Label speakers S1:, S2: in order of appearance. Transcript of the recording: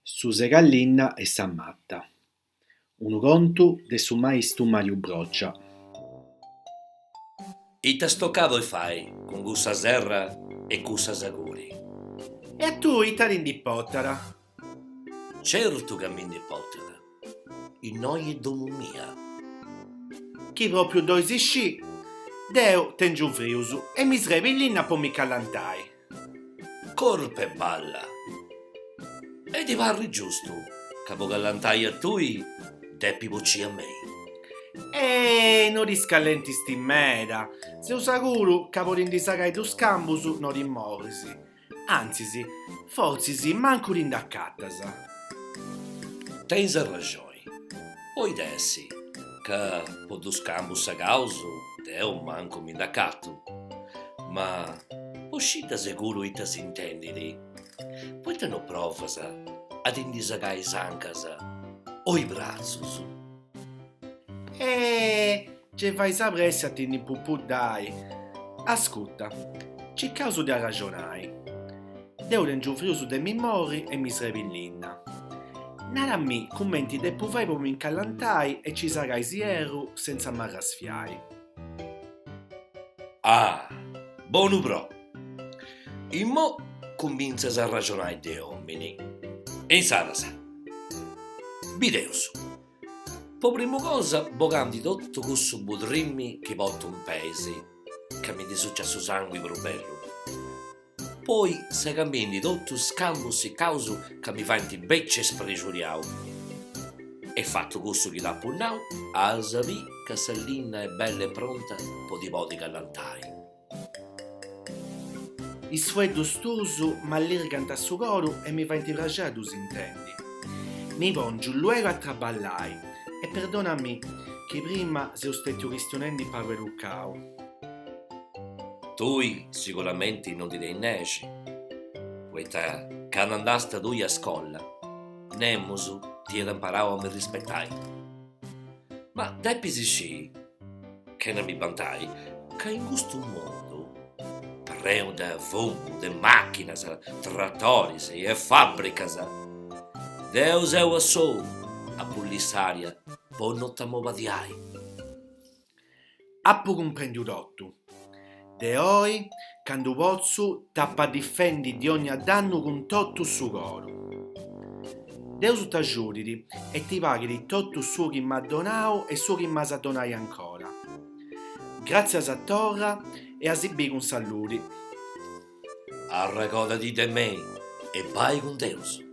S1: Su segallinna e sa mata. Unu contu de su maistu Mariu Broccia.
S2: Ita est tocau 'e fai cun cussa serra e cussa saguri?
S1: E a tui ita ti ndi importat?
S2: Certu ca mi ndi importat. Innoi est domu mia.
S1: Chi propriu dd'ois scì, deu tengiu frius e mi srebit linna po mi callantai.
S2: Corp'e balla! E ti parrit giustu ca po callantai a tui depi bocì a mei?
S1: E no ti scallentist meda, seu seguru ca po ti ndi sagai dus cambus no ti morris, antzis, fortzis mancu ti nd'acatas.
S2: Tenis arraxoni, podit essi ca po dus cambus sagaus deu mancu mi nd'acatu, ma po scì de seguru ita s'intendit, poita no provas a ti ndi sagai is ancas o is bratzus?
S1: E gei fais a pressi a ti ndi impupuddai. Ascurta, circaus de arraxonai. Deu tengiu frius de mi morri e mi srebit linna. Nara-mì cumenti depu fai po mi incallantai e ci sagai s'ierru senza m'arrasfiai.
S2: Ah, bonu pro! Immo cumintzas a arraxonai de omini. E insaras? Bideus. Po primu cosa bogandi totu cussu budrimi chi portu in peis, ca mi ndi suciat su sangui prus bellu. Poi segamindi totu is cambus sicaus ca mi faint becciu e sprexuriau. E fatu cussu chi t'apu nau, as a bì ca sa linna est bella e pronta po ti podi callantai.
S1: Is fueddus tuus m'allirgant su coru e mi faint praxeri a ddus intendi. Mi pòngiu luegu a traballai e perdona-mì chi prima seu stètiu chistionendi pagu educau.
S2: Tui siguramenti no ndi tenis nexi, poita candu andasta tui a scola, nemus t'iat imparau a mi rispetai. Ma depis scì, chena mi bantai, ca in custu mundu, prenu de fumu, de machinas, tratoris e fabricas, deu seu a solu a pullì s'aria po no t'amobadiai.
S1: Apu cumprendiu totu. De oi, candu potzu, t'apu a difendi di ogna dannu cun totu su coru. Deus t'agiudit e ti paghit totu su chi m'as donau e su chi m'as a donai ancora. Gràtzias torra e a si bì cun salludi.
S2: Arregoda-ti de mei e bai cun Deus.